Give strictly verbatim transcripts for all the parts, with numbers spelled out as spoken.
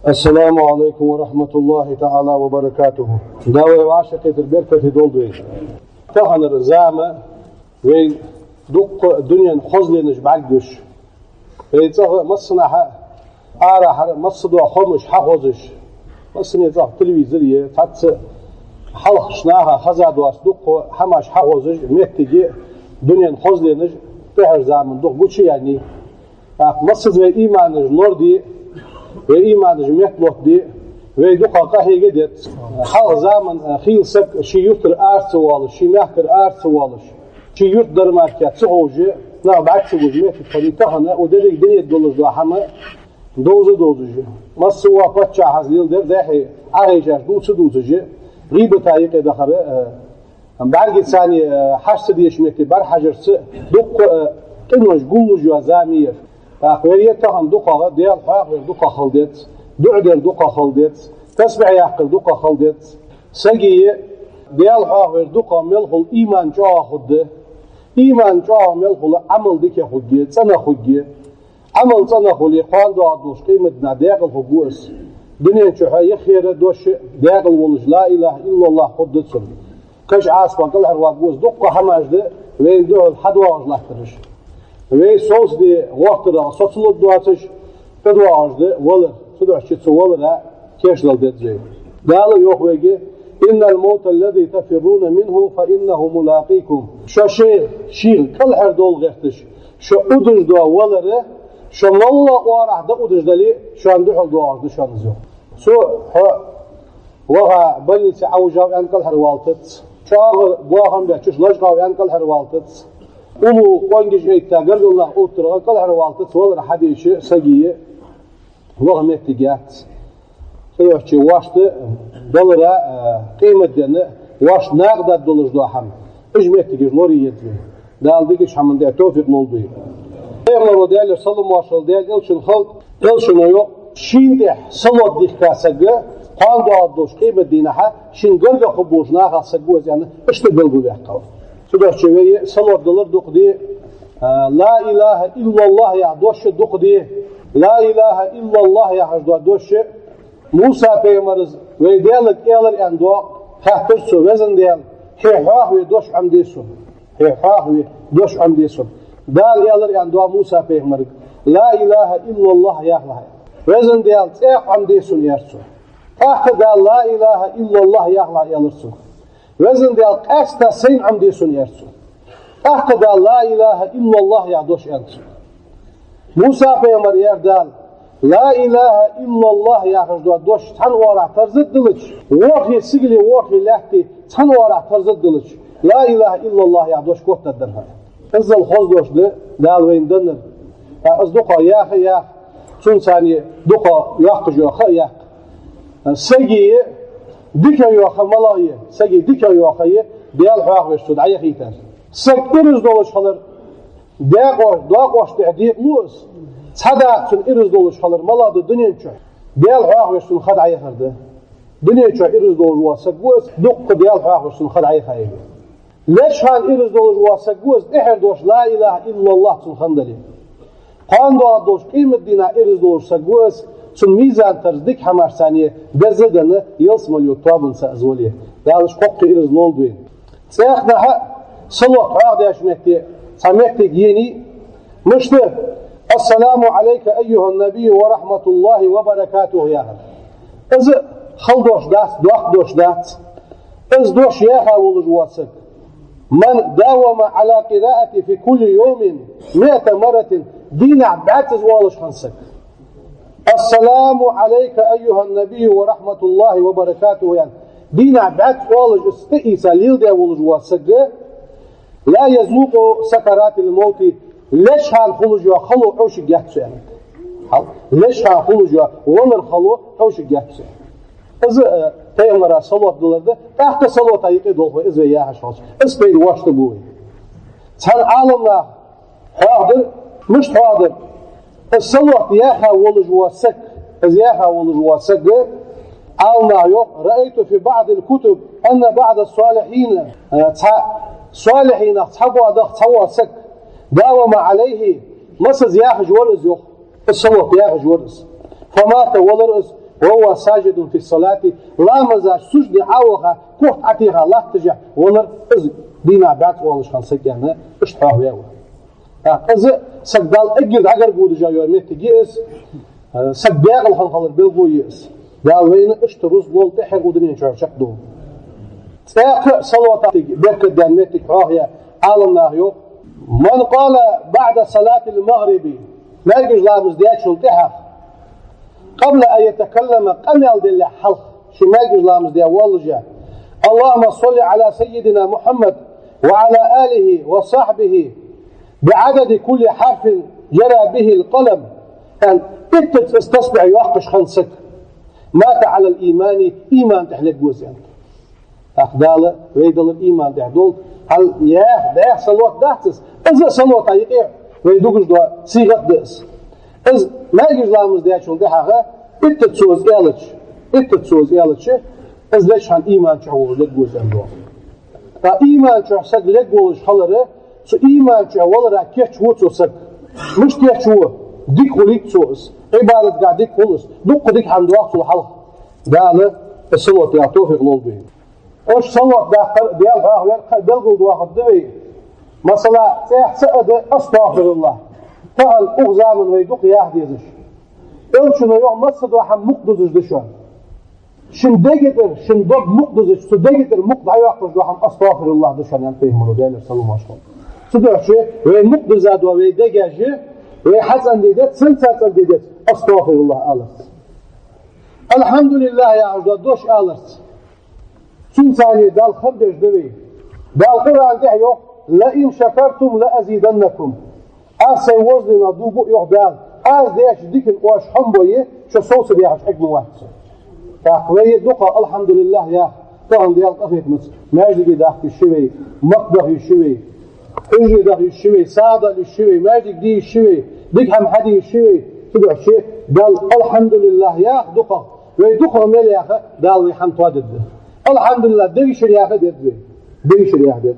السلام عليكم ورحمة الله تعالى وبركاته. Дала вай вӀашагӀкхетар беркате долда вай. Таханара зама вай дукха дунен хозленаш бӀаргагуш. Вай цӀагӀа массанахьа арахьара массадола хӀамаш хьахозаш, массане цӀагӀа телевизор е, цхьацца хьалхарча наха хеза доаца дукха хӀамаш хьахозаш, моттиге дунен хозленаш тӀехьарча заман дукха гучаяьннай. ТӀаккха массаза вай иманаш лораде, вай иманаш метталоаттаде, вай дукха къахьега деза. Хьалха заман хийла саг ший юртара ара ца воалаш, ший мехкара ара ца воалаш, ший юртдар мара ца ховш, нах бӀарга ца гуш моттиг хиннай, тахан укх деррига дунен тӀа долаш дола хӀама довза а довзаш, массавола паччахьас леладер дехьа Ӏохайшаш дувца а дувцаш, гӀийбата юкъе дахар, э, бӀаргацара, э, хьажа ца дезача метте бӀарахьажарца дукха, э, къинош гуллуш йола зама я ер. ТӀаккха вай тахан дукхагӀа Даьла хьоахавар дукхагӀа хила деза, дуӀа дар дукхагӀа хила деза, тасбихь яккхар дукхагӀа хила деза. Сага Даьла хьоахавар дукхагӀа мел хул, иман чӀоагӀа хургда. Иман чӀоагӀа мел хул, Ӏамал дика хургья, цӀена хургья. Ӏамал цӀена хуле, кхоана доагӀаш долча къематдийнахьа даькъала хургва из. Дунен чухь хьехара дош даькъала волаш, لا إله إلا الله хургда цун. Каша Ӏазапах кӀалхарваргва из. Дукха хӀамаш да вайна духьал хьадоагӀаш латтараш. Вай совцаде гӀертарах соцалургдоацаш, тӀадоагӀаш да валар. Цудухьа цу валара кийчдала деза вай. Дала йоах вайга: إن الموت الذي تفرون منه فإنه ملاقيكم. Шо шоай шийх кӀалхардовла гӀерташ, шо удаш дола валар, шо маллагӀа оагӀорахьа дӀаудаш дале, шоана духьал доагӀаш да шоана из, йоах. Цо хьо ваха больнице Ӏовижав аьнна кӀалхарвалийтац, чӀоагӀа боахам бетташ лочкъав аьнна кӀалхарвалийтац, уллув къонгаш эттача гаргара нах оттарах кӀалхарвалийтац, валар хьадеча сага ваха моттиг яц. Цудухьа вайна вӀашта далара, а, къематденна вӀашта накъадаргдолаш дола хӀама, уж моттигаш лорае еза вай. Дала дикача хӀаман тӀа товфикъ лолда вайна. Пайхамара, Даьлера салам-моаршал хилда Даьла элчанна, хилда, элчано йоах: шийна тӀа салот дийхка саг, кхоана доагӀаш долча къематдийнахьа шийна гаргагӀа хургболча нахах саг ва из аьнна, иштта белгалваьккхав. Цудухьа вай салот далар дукха де, а, لا إله إلا الله яха дош дукха де. لا إله إلا الله яхаш дола дош Муса пайхамара, вай Даьлага аьлар аьнна доагӀа, хаьттар цо: «Веза Даьла, хье хьоахаве дош Ӏомаде сона. Хье хьоахаве дош Ӏомаде сона». Дала аьлар аьнна доагӀа Муса пайхамарга: «لا إله إلا الله яхалахь». «Веза Даьла, цӀаькха Ӏомаде сона», аьлар цо. ТӀаккха Дала «لا إله إلا الله яхалахь» аьлар цунга. «Веза Даьла, къаьстта сайна Ӏомаде сона», аьлар цо. ТӀаккха Дала «لا إله إلا الله» яха дош аьлар цунга. Муса пайхамарга аьлар Дала: «لا إله إلا الله» яхаш дола дош цхьан оагӀорахьа тарза а диллача, ворхӀе сигали, ворхӀе лаьтта цхьан оагӀорахьа тарза а диллача, «لا إله إلا الله» яха дош котдаргдар хьона. Иззал хоза дош да Дала вайна деннар. ТӀаккха из дукха яха а яха, цунца цхьана дукха йоккхаш йола ха а йоккха. Сага дика йола ха малагӀа я, сага дика йола ха я, Даьла хьоахавеш цо дӀаяхийтар. Саг ираз долаш хилар, декъо-, декъош тӀехьа декъалу из. Цхьа дакъа цун ираз долаш хилар малагӀа да дунен чухь? Даьла хьоахавеш цун ха дӀаяхар да. Дунен чухь ираз долаш вола саг ва из, дукха Даьла хьоахавеш цун ха дӀаяхай. Леча хана ираз долаш вола саг ва из, тӀехьара дош «لا إله إلا الله» цун хинна дале. Кхоана доагӀаш долча къематдийнахьа ираз долаш саг ва из, цун мизан-тарза дика хӀамашца цхьана деза а денна, ялсмален тоабанца из вале. Дала уж кхоккхе ираз лолда вайна. ЦӀаькханахьа салот хьоахадеча метте цхьа моттиг енай, мишта: «السلام عليك أيها النبي ورحمة الله وبركاته» яхар. Из хала дош дац, доккха дош дац. Из дош яха волаш вола саг, «من داوم على قراءته في كل يوم مائة مرة», дийнахьа бӀаьзза из оалаш хинна саг. «السلام عليك أيها النبي ورحمة الله وبركاته» аьнна, дийнахьа бӀаьзза оалаш из тӀаийца леладеш волаш вола саг, «لا يذوق سكرات الموت», леча хана хулаш йола хало Ӏовшаргьяц цо, аьннад. Хьал, леча хана хулаш йола валара хало Ӏовшаргьяц цо. Из, э, пайхамара салот далар да, тӀаккха салота юкъе долх вай, из вай яхаш хилча. Из пайда вӀаштӀехьа бу вай. Цхьан Ӏаламнаха хьоахадаьр, мишта хьоахадаьр? Из салот яха волаш вола саг, из яха волаш вола саг, Ӏаламнаха йоах: «رأيت في بعض الكتب أن بعض الصالحين», э, цхьа салихьинех цхьа бола, цхьа вола саг, «داوم عليه», массаза яхаш вар из, йоах, из салот яхаш вар из. «فمات», валар из, وهو ساجد في الصلاة, ламаза сужде Ӏоваха, кохта Ӏотеха латташ валар, из дийнахьа бац оалаш хинна саг, аьнна, иштта хьоахаваь ва. ТӀаккха из саг Далла эггара дӀагаргадеш йола моттиг я из, саг декъала хинна хилара белгало я из. Дала вайна иштта рузкъа лолда тӀеххьара укх дунен чу чакхдола. ТӀаккха салота беркат даьнна моттиг хьоахаяь Ӏаламнаха йоах: من قال بعد صلاة المغرب, маьркӀажа ламаз даьчул тӀехьагӀа, قبل أن يتكلم, къамаьл далехьа хьалха, ше маьркӀажа ламаз даь воаллаш: اللهم صل على سيدنا محمد وعلى آله وصحبه بعدد كل حرف جرى به القلم, аьнна, иттаза из тасбихь йоаккхаш хинна саг, مات على الإيمان, иман тӀа лергва из, аьнна. ТӀаккха Дала вай далар иман тӀа долда. Хьал яха, дӀаьха салот дац из. Из а салота юкъе вай дугаш дола сийгӀат да из. Из маьркӀажа ламаз даьчул тӀехьагӀа иттаза цо из аьлча, иттаза цо из аьлча, из леча хана иман чу волаш лергва из, аьнна, доагӀа. ТӀаккха иман чу саг лергволаш хилар, цу иман чу валара кийчву цу саг. Мишта кийчву? Дика хулийт цо из. Ӏибадатагахь дика хул из. Дукха дика хӀама доагӀа цул хьалха. Дала из салот дала товфикъ лолда вайна. Уж салот даккхар, Даьла хьоахавар кхы а белгалдоахаргда вай. Масала, цӀаьхха цаӀ да: أستغفر الله. Тахан укх заман вай дукха яха дезаш. Элчано йоах, массадола хӀама мукъа дузаш да шоана. Шун дега тӀара, шун дог мукъа дузаш, цу дега тӀара мукъа дӀайоаккхаш дола хӀама أستغفر الله да шоана, аьннад пайхамаро, Даьлера салам-моаршал хилда цунна. Цудухьа вай мукъа дузаш дола вай дегаш, вай хьацӀенде деза, цунца цӀенде деза أستغفر الله аларца. الحمد لله яхаш дола дош аларца. Цунца Далла хам беш да вай. Дала Къуръан тӀа йоах: لئن شكرتم لأزيدنكم. Аз сай везача Даьлага дув буъ, йоах Дала, аз деча дикан оаш хьомабойя, шо совцадеш Ӏергма вац со. ТӀаккха вай дукха الحمد لله яха, тахан Даьла къахетамца маьждиге даха йиш я вай, махка даха йиш я вай, хьуьжаре даха йиш я вай, сагӀа дала йиш я вай, маьждиг де йиш я вай, дика хӀама хьаде йиш я вай. Цудухьа Далла الحمد لله яха дукхагӀа, вай дукхагӀа мел яхе, Дала вай хӀама тоадергда. الحمد لله дегашкара яхе деза вай. Дегашкара яхе деза.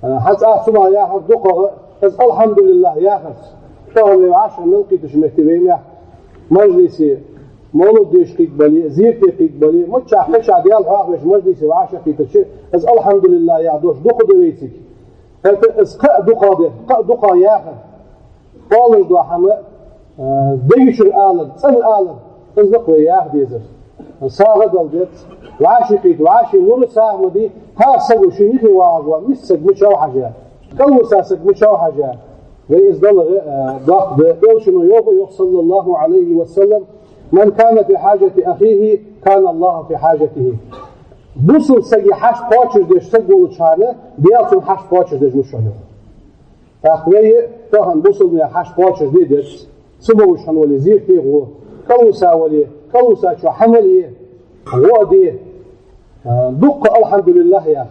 А, хӀанз аз цу мара яхар дукхагӀа, из الحمد لله яхарца. Тахан вай вӀашагӀкхетача метте вай мехка мажлисе, мовлид дешаш кхийтта бале, зерате кхийтта бале, миччахьа кхычахьа Даьла хьоахавеш мажлисе вӀашагӀкхетача, из الحمد لله яха дош дукха да вайцига. ХӀаьта из кхы а дукха да, кхы а дукха яхар. Оалаш дола хӀама, а, дегашкара алар, цӀена алар, из да-кх вай яха дезар. СагӀа дала деза, вӀашагӀкхийтта, вӀаший лура сагӀа ма де, хӀара саго ший юхе вагӀаш вола миска саг мичав хьажа, кӀалвиса саг мичав хьажа. Вай из далар, а, доккха да. Элчано йоах, йоах, صلى الله عليه وسلم: من كان في حاجة أخيه كان الله في حاجته. Бусалба сага хьашт кхоачашдеш саг волча хана, Даьла цун хьашт кхоачашдеш ва шоана. ТӀаккха вай тахан бусалба наьха хьашт кхоачашде деза. Ца бовш хинна вале, зерате гӀо, кӀалвиса вале, кӀалвисачоа хӀама ле, гӀо а де, а, дукха الحمد لله яха.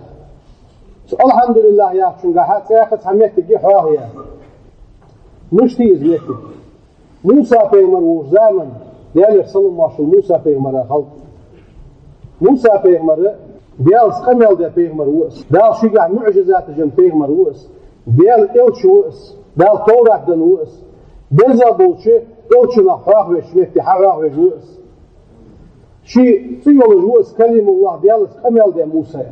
Цу الحمد لله яхачунгахьа цӀаькха цхьа моттиг я хьоахаяь. Мишта я из моттиг? Муса пайхамар волча заман, Даьлера салам-моаршал Муса пайхамара хилда. Муса пайхамар Даьлаца къамаьл даь пайхамар ва из. Дала шийгахь муӀжизаташ енна пайхамар ва из. Даьла элча ва из. Дала Товрат денна ва из. Дерза болча элчанах хьоахавеш, метте хьахьоахавеш ва из. Ший цӀи йолаш ва из Калимуллахь, Даьлаца къамаьл даь Муса.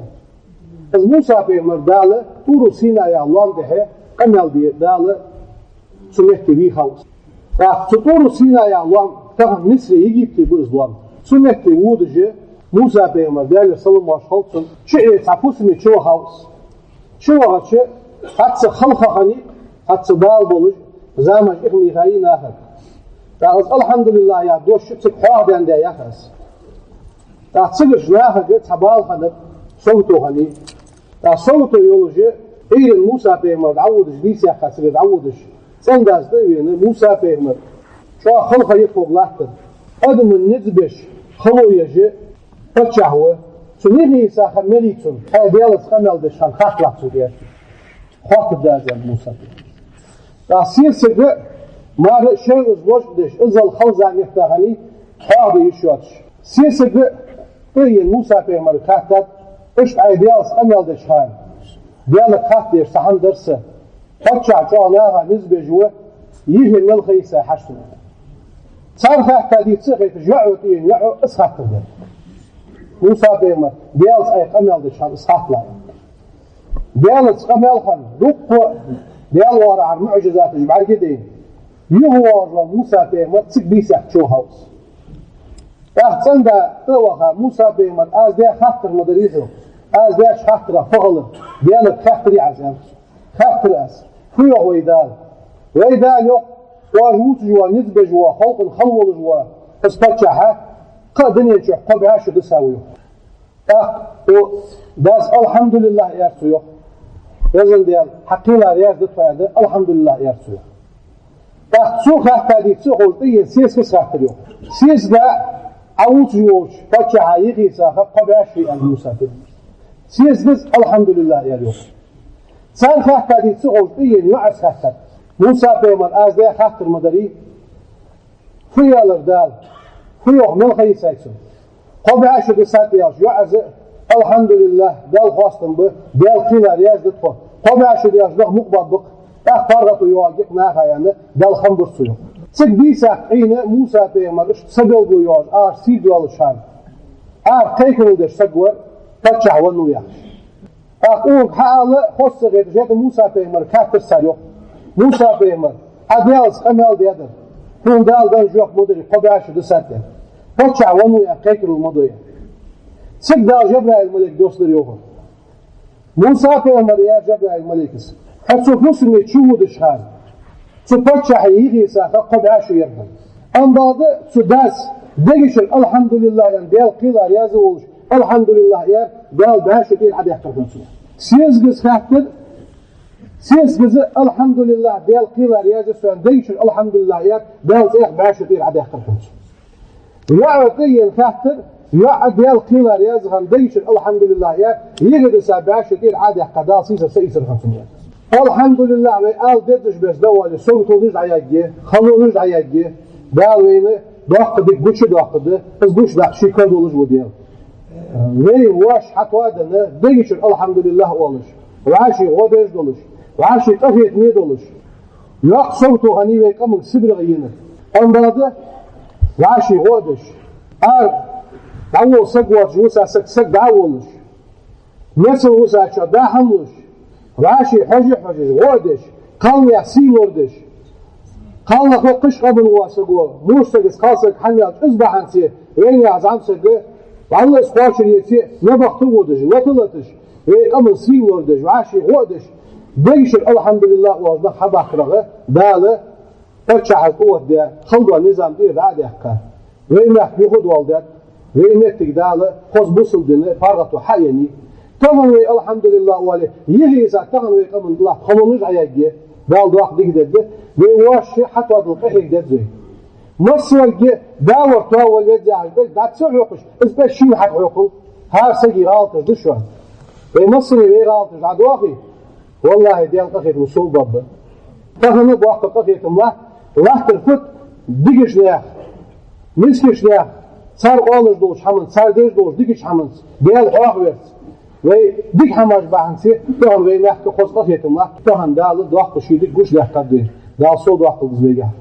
Из Муса пайхамар Дала ТӀур-Сина яха лоам тӀа къамаьл де Дала цу метте вийхав из. ТӀаккха цу ТӀур-Сина яха лоам, тахан Мисре, Египте ба из лоам. Цу метте водаш Муса пайхамар, Даьлера салам-моаршал хилда цунна, чуэца цхьа фусаме чувахав из. Чувахача, цхьацца хала ха хиннай, цхьацца бала болаш, замаш ихмехай нахага. ТӀаккха из الحمد لله яха дош цига хьоахадаьнна да яхаш. ТӀаккха цигарча нахага цхьа бала хиннаб, сагото хиннай. ТӀаккха сагото йолаш, Ӏуйрийна Муса пайхамар дӀаводаш, дийсаяьккха цигара дӀаводаш, цӀен-дас тӀа а вена, Муса пайхамар чӀоагӀа хала ха йитхо латтар. Адамий низ беш, хало еш паччахь ва. Цу нихийса ха мел я цунна, кхы Даьлаца къамаьл деш хинна хаттар латт цунга аьнна. Хоаттаргда аз, аьннад Муса пайхамара. ТӀаккха сесаг мара шоайла из лочкъадеш, иззал хала зама меттахани, хьоахаде йиш йоацаш. Сесаг а тӀаена Муса пайхамарга хаьттад: иштта Ӏа Даьлаца къамаьл деча хана, Даьлага хаттар деш цхьа хӀама дар са. Паччахь чӀоагӀа наха низ беш ва, юхе мел ха я са хьажа сона. Цар хаттар дийца а хеташ, йоӀо тӀаена йоӀо из хаттар даьд. Муса-пайхамар, Даьлаца Ӏайха къамаьл деча хана из хаттар даьд. Даьлаца къамаьл хинна, дуккха Даьла оагӀорахьара муӀжизаташ бӀаргадайна, юхавоагӀаш вола Муса-пайхамар цига бийсакх чу ховш. ТӀаккха цӀенда тӀа а ваха, Муса-пайхамар, аз даь хаттар ма дарий хьона, аз даьча хаттарах фу хилар, Даьлага хаьттарий Ӏа, аьнна. Хаьттар аз: фу йоах вай Дала? Вай Дала йоах: оаш вувцаш вола, низ беш вола, халкъа хьалволаш вола из паччахь кхы а дунен чу кхо бӀаь шу дисса ва, йоах. ТӀаккха цу дас «АлхьамдулиллахӀ» аьлар цо, йоах. Везан Даьла, хьа кхелар раьза да тхо, аьнна, «АлхьамдулиллахӀ» аьлар цо, йоах. ТӀаккха цо хаттар дийца а ховш, тӀаена сесагас хаттар, йоах. Сесага: Ӏа вувцаш волча паччахьа юхе саха кхо бӀаь шу я, аьнна, Муса-пайхамара. Сесагас «АлхьамдулиллахӀ» аьлар, йоах. Цар хаттар дийца а ховш, тӀаена йоӀас хаттар: Муса-пайхамар, аз даь хаттар ма дарий, фу аьлар Дала, фу йоах, мел ха йисай цо? Кхо бӀаь шу дисад аьлча, йоӀас: «АлхьамдулиллахӀ, Даьла хоастам ба, Даьла кхелар раьза да тхо. Кхо бӀаь шу даьлча, нах мукъа баргба-кх, тӀаккха паргӀато йоагӀаргья-кх наха», аьнна, Даьла хам бир цо, йоах. Цига бийсакх Ӏийна Муса-пайхамар, иштта са белгало йоагӀаш, ара сий доаллаш хана, ара кхайкарал деш саг вар, паччахь веннав яхаш. ТӀаккха цунга хьаала, хоза ца хеташ, хӀаьта Муса-пайхамарга хаьттар цар, йоах: «Муса-пайхамар, Ӏа Даьлаца къамаьл даьдар, хьона Дала денна жоп ма дарий, кхо бӀаь шу дисад, аьнна. Паччахь веннав, аьнна, кхайкарал ма дой». Цига Дала Жабраил малайк доссадаьд, йоах. Муса-пайхамара аьлар Жабраил малайкас: «Хьо цу фусаме чуводача хана, цу паччахьа юхе саха кхо бӀаь шу яр хьона. Амма бакъда цу дас дега чура „АлхьамдулиллахӀ“ аьнна, Даьла кхелар раьза волаш, „АлхьамдулиллахӀ“ аьлар, Дала бӀаь шу тӀера Ӏодаьккхар хьона цунна». Сесагас хаьттар, сесагас: «АлхьамдулиллахӀ, Даьла кхелар раьза я сона», аьнна, дега чура «АлхьамдулиллахӀ» аьлар, Дала цӀаькха бӀаь шу тӀера Ӏодаьккхар хьона цунна. ЙоӀо тӀаена хаьттар, йоӀо Даьла кхелар раьза хинна, дега чура «АлхьамдулиллахӀ» аьлар, юхе дисса бӀаь шу тӀера Ӏодаьккха, Дала сийсара са ийцар хьона цунна, аьнна. «АлхьамдулиллахӀ» вай ала дезаш беса да оале, саготонаш дӀаяргья, халонаш дӀаяргья, Дала вайна доккха дика гучадоаккхаргда, из гучадаккха ший кара долаш ва Даьла. Вай воаш хьатоаденна, дега чура «АлхьамдулиллахӀ» оалаш, вӀаший гӀо деш долаш, вӀаший къахетаме долаш, йоккха сагото хиннай вай къаман Сибрегӏа енар. Амма бакъда вӀаший гӀо а деш, ара дӀаволла саг воацаш, вуса саг, саг дӀа а воллаш, мецал вусачоа дӀа а хьалволлаш, вӀаший хьожа а хьожаш, гӀо а деш, кхалнаьха сий лорадеш, кхалнах кхыча къаман вола саг, вокх сагаца кхалсаг хьамаьлча, из бахьанца вайнаьха зӀамсаг, вӀалла из кхоачашъеце, набахта а водаш, лата а латаш, вай къаман сий лорадеш, вӀаший гӀо а деш, дега чура «АлхьамдулиллахӀ» оалаш нах хьабаккхарах Дала паччахьал тӀаоттадаь, хала дола низам тӀера дӀа а даьккха, вай мехка юхадоаладаьд, вай моттиг Дала хоза бусалба дина, паргӀато хьаеннай. Тахан вай «АлхьамдулиллахӀ» оале, юхе йисача, тахан вай къаман латта халонаш дӀаяргья, Дала доккха дика дергда, вай воаш ше хьатоадала къахьега деза вай. Массаварг а да вар, тоавар веза яхаш, бел дӀа ца хьокхаш, из бел шийна хьатӀахьокхал, хӀара сага гӀалаташ да шоана. Вай массане вай гӀалаташ дӀадоахе, валлахӀи, Даьла къахетам сов баргба. Тахан боккха къахетам латт, латтар фуд, дикача наьха, мискача наьха, цар оалаш долча хӀаманца, цар деш долча дикача хӀаманца Даьла хьоахавеш. Вай дика хӀамаш бахьанца тахан вай мехка хоза къахетам латт, тахан Дала доккха ший дика гучадаьккхад вайна. Дала сов доаккхалда из вайгахь.